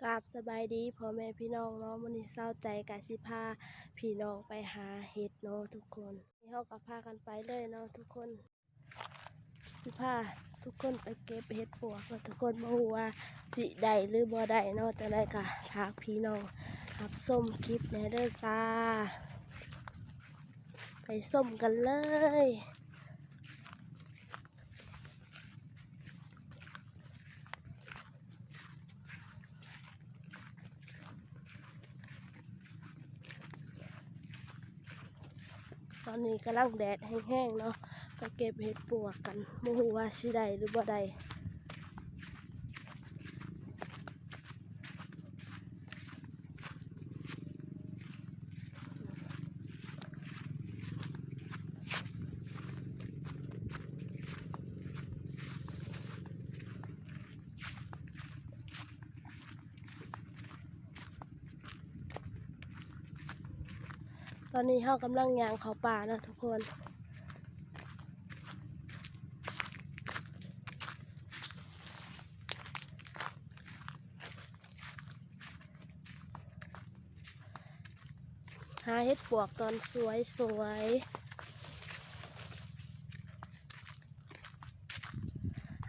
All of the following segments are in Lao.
ກາບສະບາຍດີພໍ່ແມ່ພີ່ນ້ອງເນາະ, ມື້ນີ້ສາວໃຈກະຊິພາພີ່ນ້ອງໄປຫາເຫັດເນາະທຸກຄົນ. ເຮົາກະພາກັນໄປເລີຍເນາະທຸກຄົນ. ຊິພາທຸກຄົນໄປເກັບເຫັດປວກເນາະທຸກຄົນ, ບໍ່ຮູ້ວ່າຊິໄດ້ຫຼືບໍ່ໄດ້ເນາະ. ຈັ່ງໃດກະຝາກພີ່ນ້ອງຮັບຊົມຄລິບແດ່ເດີຈ້າ. ໄປຊົມກັນເລີຍ. ຕອນນີ້ກຳລັງແດດແຮງໆເນາະ, ໄປເກັບເຫັດປວກກັນ, ບໍ່ຮູ້ວ່າຊິໄດ້ຫຼືບໍ່ໄດ້. ຕອນນີ້ເຮົາກຳລັງຍ່າງເຂົ້າປ່າເນາະທຸກຄົນ. ຫາເຫັດປວກຕອນສວຍໆ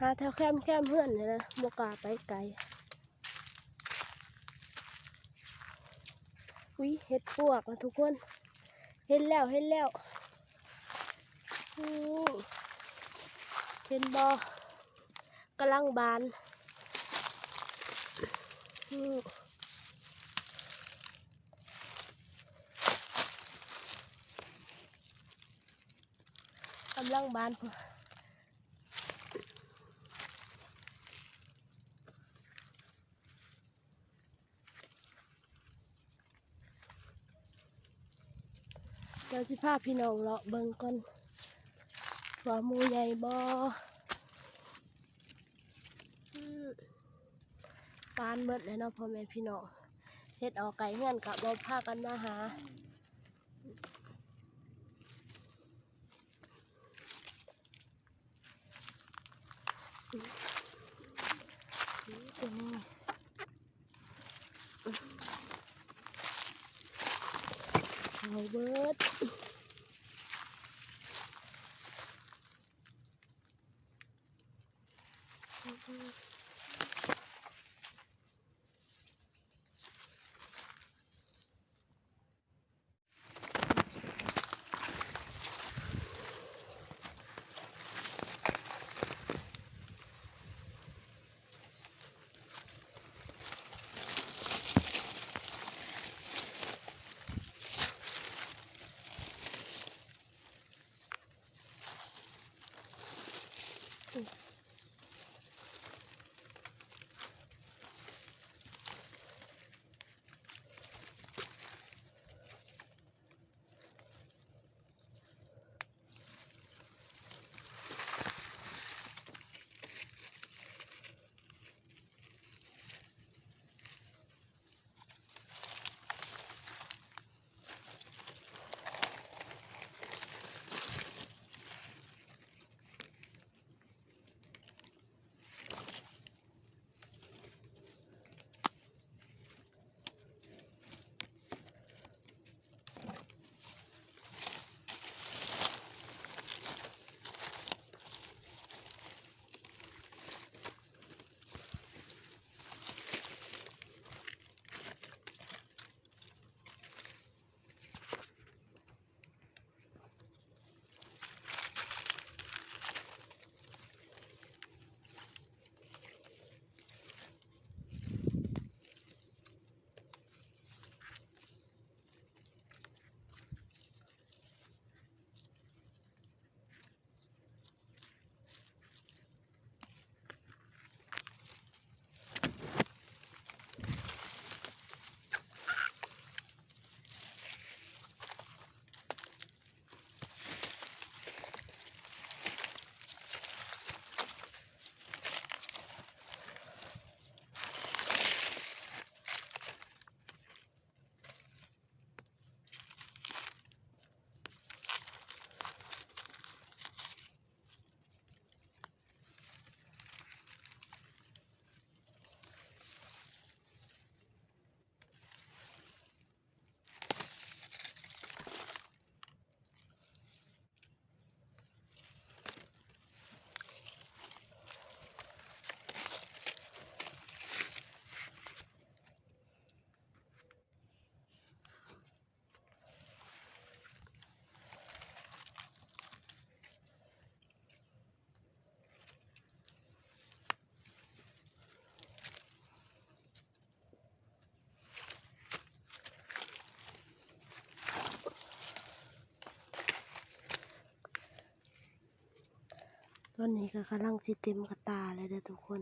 ຫາແຖວແຄມໆເຮືອນນີ້ແຫຼະ, ບໍ່ກ້າໄປໄກ. ອຸ້ຍ ເຫັດປວກນະທຸກຄົນ, ເຫັນແລ້ວ ເຫັນແລ້ວ ນີ້ ເຫັນບໍ່? ກຳລັງບານ ນີ້ ກຳລັງບານພຸ້ນ. ດຽວຊິພາພີ່ນ້ອງເລາະເບິ່ງກ່ອນວ່າໝູ່ໃຫຍ່ບໍ່. ອືມ ປານເບິດແລ້ວເນາະພໍ່ແມ່ພີ່ນ້ອງ, ເຫັດອອກໄກເຮືອນກະບໍ່ພາກັນມາຫາ. ເອົາເບິດ. ເ ອັນນີ້ກໍກຳລັງຊິເຕັມກະຕ່າແລ້ວເດີທຸກຄົນ.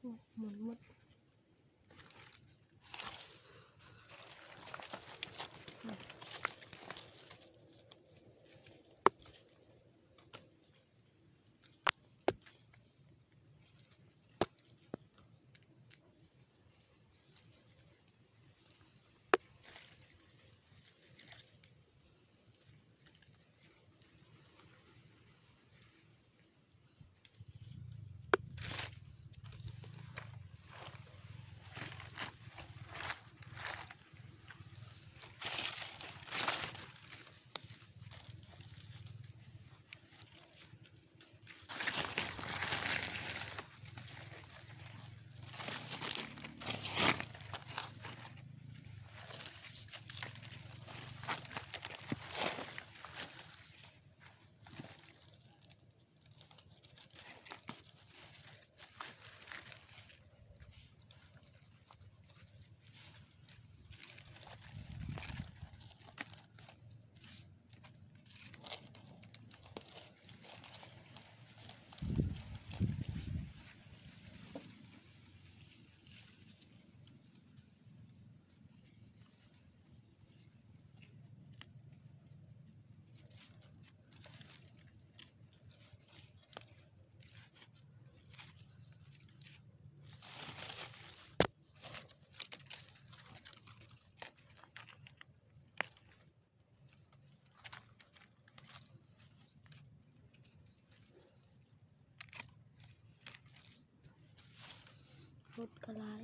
ໝົດ ໝົດ. ໝົດກະຫຼາຍ.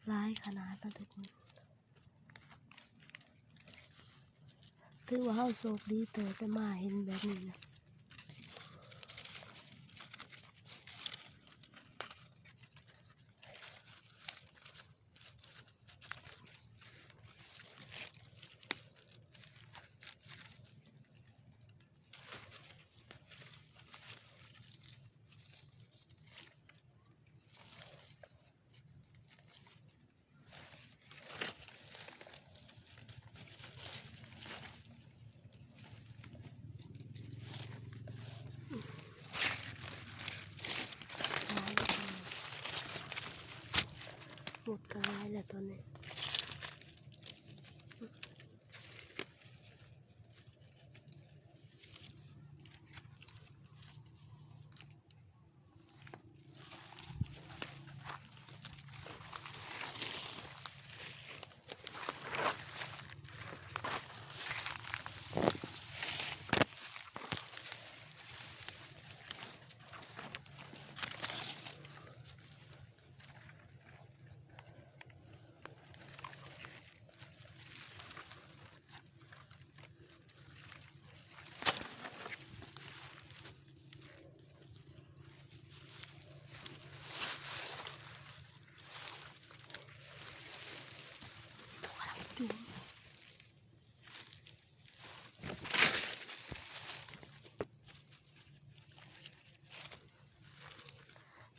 ຫຼາຍຂະໜາດເນາະທຸກຄົນ. ຖືວ່າເຮົາໂຊກດີເຕີບໄດ້ມາເຫັນແບບນີ້ນະ. ໝົດກະຫຼາຍແລ້ວຕອນນີ້.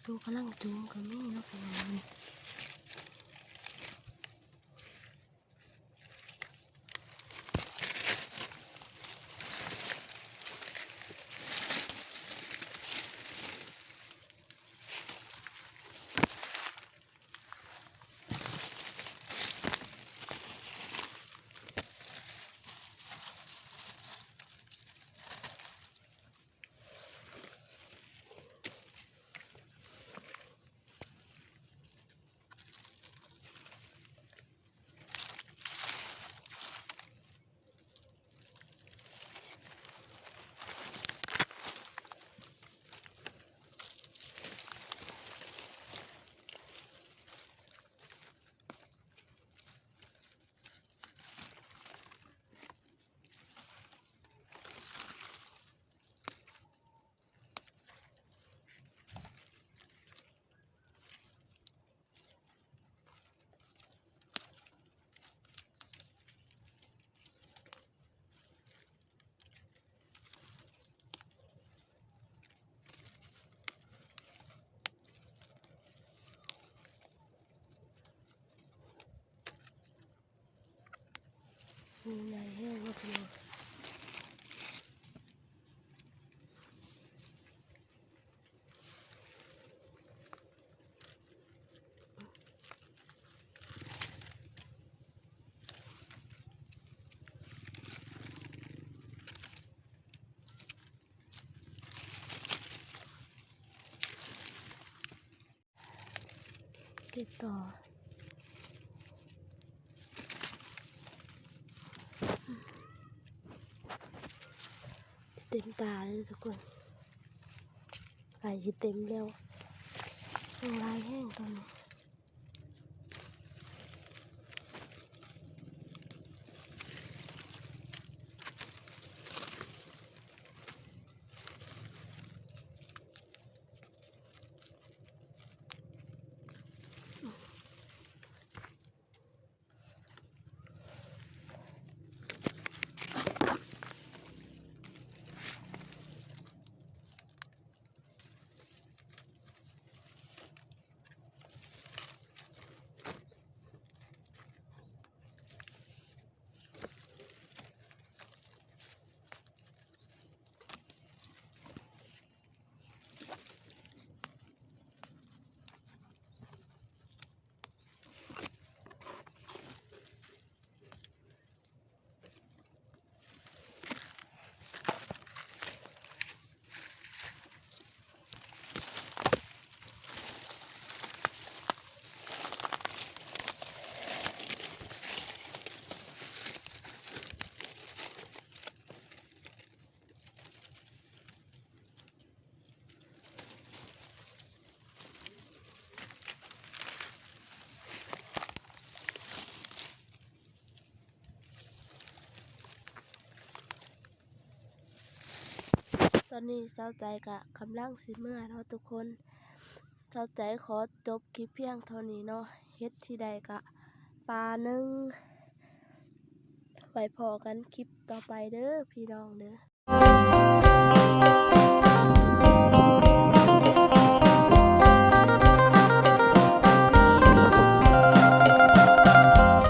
ໂຕກຳລັງຈູມກໍມີເນາະ ພີ່ນ້ອງ. ໃຫຍ່ແຮງເນາະພີ່ນ້ອງ. ເກັບຕໍ່ ເຕັມຕາເລີຍທຸກຄົນ ໃກ້ຊິເຕັມແລ້ວ ແຮງຫຼາຍແຮງຕອນນີ້. ຕອນນີ້ສາວໃຈກະກຳລັງຊິເມືອເນາະທຸກຄົນ. ສາວໃຈຂໍຈົບຄລິບພຽງເທົ່ານີ້ເນາະ. ເຮັດທີ່ໃດກະປາໜຶ່ງ. ໄວ້ພໍ້ກັນຄລິບຕໍ່ໄປເດີພີ່ນ້ອງເດີ.